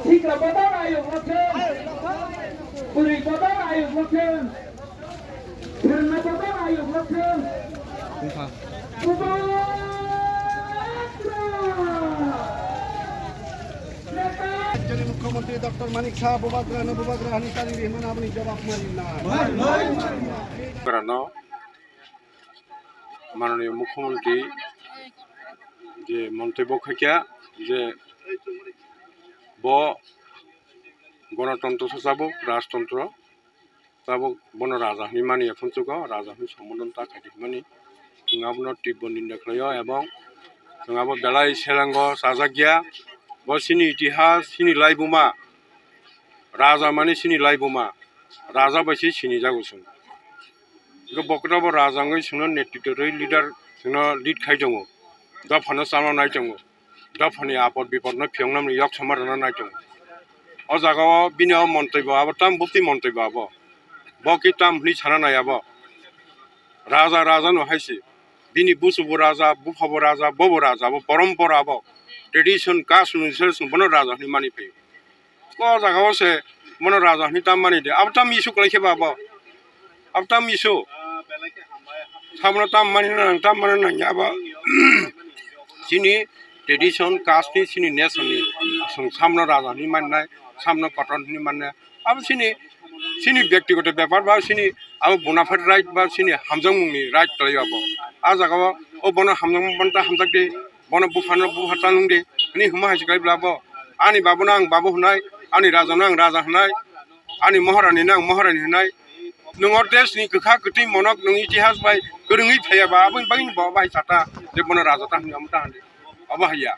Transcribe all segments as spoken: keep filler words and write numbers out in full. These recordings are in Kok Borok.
Sikla bodol ayuk lokhen. Puri bodol ayuk lokhen. Thirna bodol ayuk lokhen. Bubagra. Rajyoni Mukhyamantri Doctor Manik Saha Bubagra na Bubagra hani tari rihman aboni jawab mari na. Bubagrano Mananiya Mukhyamantri je montobyo khaikha je bo gonotontro sa tabuk, rajtontro tabuk, bono raja hinwi mani, ephuru chugo raja hinwi sombodon ta khaidi hinmani. Chwng abono tibbo ninda khlaio ebong chwng abo belai selengo chajakya. Bo chini itihas, chini laibuma, raja mani chini laibuma, raja bai se sinijago chwng. Hwnkhe bo kwtal bo raja wngwi chwngno netritwo rwi, leader chwngno lead khai tongo, dophano chana nai tongo, dophani apod bipodno phiyoknani yok sama rwna nai tongo. O jagao bini o montobyo abo tam bwtwi montobyo abo, bo khe tam hwnwi sana nai abo. Raja raja no hai se, bini busubo raja, buphabo raja, bobo raja, bo porompora abo, tradition, caste ni se bono raja hwnwi mani phaio. O jaga o se bono raja hwnwi tam mani de. Abo tam issue kwlai khe ba abo? Abo tam issue? Sabono tam mani nang, tam mani nang ya abo. Chini tradition, caste ni, chini nation ni chwng sabono raja hwnwi mannai, sabono kotor hwnwi mannai. Abo chini, chini byaktigoto bepar ba chini abo bona fide right ba chini hamjakmungni right kwlai abo. A jaga o, o bono hamjakmung bono ta hamjak di. Bono buphano bupha ta nung di, hwnwi hwnma hai se kwlai bla bo. Ani babono ang babu hwnai, ani rajano ang raja hwnai, ani moharani no ang moharani hwnai. Nwng o desh ni kwkha kwtwi monok nwng itihas bai kwrwngwi phaiya ba, aboni bagwi bo bai sata je bono raja ta hwnwi omo ta hwnwi. Obo haiya.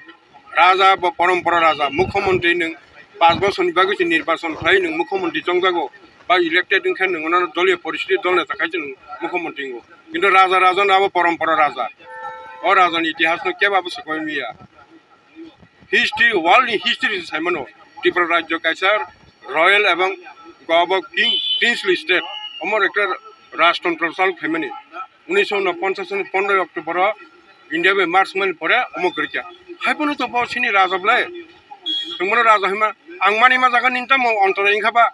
Raja bo porompora raja, mukhyamantri nwng panch bosorni bagwi se nirbachon khlai nwng mukhyamantri chongjago. Ba elected wngkhe nwng ono doliyo poristiti dol neta khai se nwng mukhyamantri wngo. Kintu raja, raja no abo porompora raja. O raja ni itihas no kebo abo swkang maya. History, world ni history se sai mano. Tripura rajyo kaisa royal ebong abo king, princely state. Omo ekta rajtontro chal khaimani. Unisho unoponchas ni pondroi October o India bai march mani pore omo kwrwikha. Hai phano to bo chini raja bwle. Chwng bono raja hima ang mani ma jaga nini tamo ontorai wngkha ba.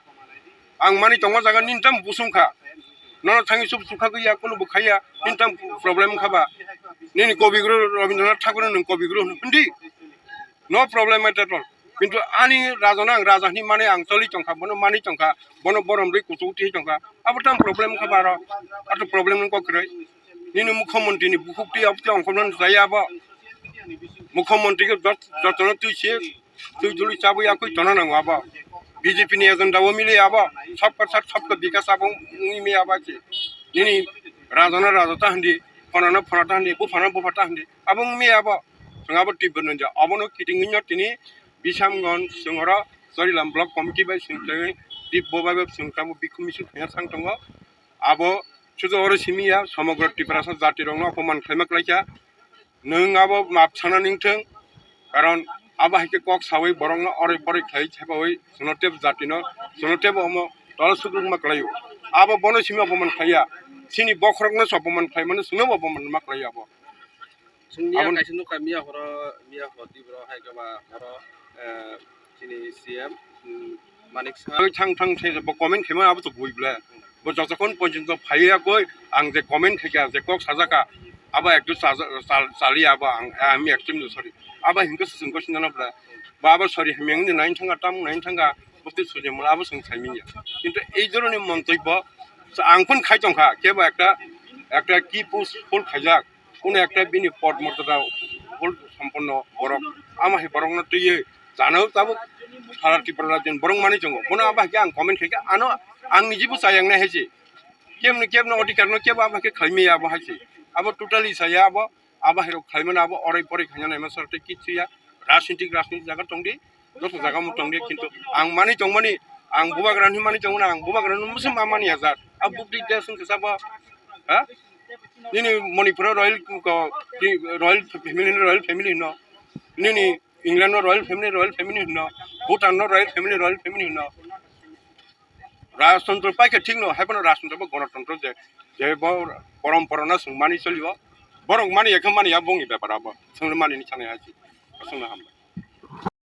Ang mani tongo jaga nini tam busung kha. Nono thangwi chup chup kha ya, kunu bo khaiya, nini tam problem kha ba. Nini Kobiguru Rabindranath Thakur nwng Kobiguru hwn-, hwndi. No problem at all. Kintu ani raja no ang raja hwnwi mani ang choli tongkha, bono mani tongkha, bono borom rwi kuchuk twi tongkha. Abo tam problem kha ba aro. Ato problem nung kok kwrwi. Nini mukhyamantri ni bukhuk twi abo twi ongkhormani chaya abo. Mukhyamantri khe jot-, jotono twi se Twi duli chabwi yakwi tona nango abo. B J P ni agenda o mili abo. Sabka sath sabka bikas abo wngwi maya abo se. Nini raja no raja ta hwndi, phona no phona ta hwndi, bupha no bupha ta hwndi. Abo wngwi maya abo. Chwng abo tibbo nwngjak. Obono kitingwi no tini Bisamgon chwng oro Chorilam Block Committee bai chwng twi tibbo bai bo chwng tamo bikhum misil khaina thang tongo. Abo sudu oro simi ya, somogro Tiprasa jati rok no opoman khlaima kwlaikha. Nwng abo map sana ningthwng, karon abo hai khe kok sawi borokno oroi poroi khlai thepawi chwngno tebo jatino, chwngno tebo omo tola sukrukma kwlaio. Abo bono simi opoman khlaiya, chini bokhorokno se opoman khlaimano chwngno bo opoman ma khlaiya abo. Chwng miya Aboni kaisa nukha, miya horo, miya horo twi borok hai khe ba horo, eh, chini C M, mm, Manik Saha. Thang thang se bo comment khaima abo to bui ble. Bo jotokhon porjonto phaiya koi, ang je comment khaikha, je kok sajaka, abo ekdum chaja-, chal-, chaliya abo ang, ami ekdum sorry. Abo hinkhe swchwng gosina no bwla. Ba abo sorry hamya wngdi nai thangkha, tam nai thangkha, bwtwi sujui mano abo chwng saimanya. Kintu ei joroni montoi bo ang phun khai tongkha, kebo ekta, ekta ki post full khaijak, kuno ekta bini pod morjada full somponno borok, ama hai borokno twiwi Chana tabuk sara Tripura rajyoni borok manwi tongo. Bono abo hai khe ang comment khaikha, ano ang nijibo chayang nai hai se. Kebni kebni odhikar no kebo abo hai khe khlaimaya abo hai se. Abo totally saya abo, abo hai rok khlaimano abo oroi poroi khaina naima sara tei kichu ya. Rajnitik rajnitik jaga tongdi, joto jaga mo tongdi, kintu ang manwi tongmani, ang bubagra hinwi manwi tongmani, ang bubagra no muchung ma mani ya jat. Abo bukti desh wngkha sabo, ha? Nini Manipur o royal ko, royal family, royal family no. Nini England no royal family, royal family hino. Bhutan no royal family, royal family hino. Rajtantro paikha thik no, hai phano rajtantro bo gonotantro je, je bo porompora no chwng mani cholio. Borok mani ya khe mani ya bongni bepar abo. Chwng mani ni sanai hai se. Chwng no hambai.